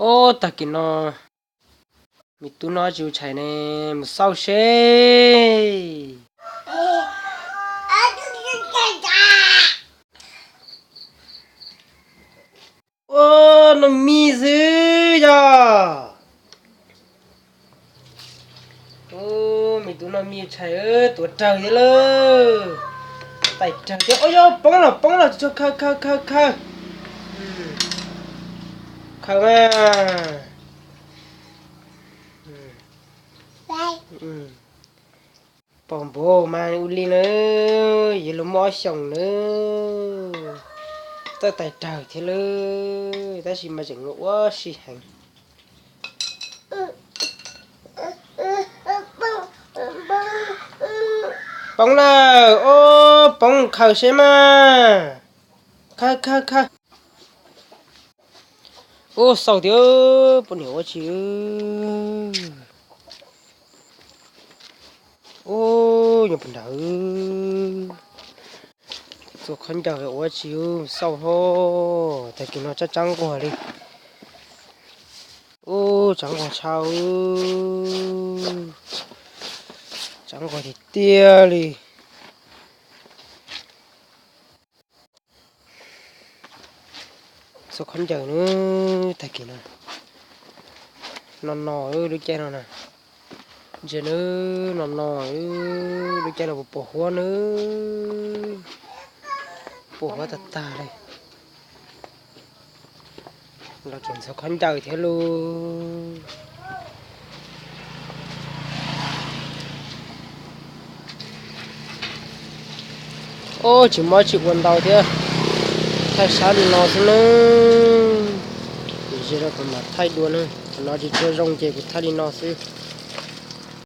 Ob, tag kis no me tub no tsis ua tshais ne, mus xauj seb. Ua, noj mis xwb yog. Ub, me tub noj mis tshais, tuav rawg thiab lawm. Tais rawg thiab. Ub, yog poob los poob los tsis tshua khaws, khaws, khaws, khaws. Khaws mas. Pom npaum mas ua li na, yog luag muaj ob xyoos na, txawj tais rawg thiab lawm, tab sis mas tseem ua si heev. Poob lawm, ub, poob, khaws seb mas. Khaws, khaws, khaws. Ub, xauj tiag, poj niam ua tsi. Ub, nyob puag nrad. Txua khaub ncaws ua tsi, xauj hlo. Tag kis no tsab tsab nquag li. Ub, tsab nquag tshaj. Tsab nquag tiag tiag li. Txua khaub ncaws na, tag kis no. No no lub caij no na. Ntsia na, no no lub caij no puas pom huab na. Pom huab tag tag li. Los tseem ntxhov khaub ncaws thiab lauj. Ub, tsis muaj tsis ua ntau thiab, thaij sab li no xwb nawb. Ces kuv mam thaij dua na, qhov no tsis tshua zoo ces kuv thaij li no xwb.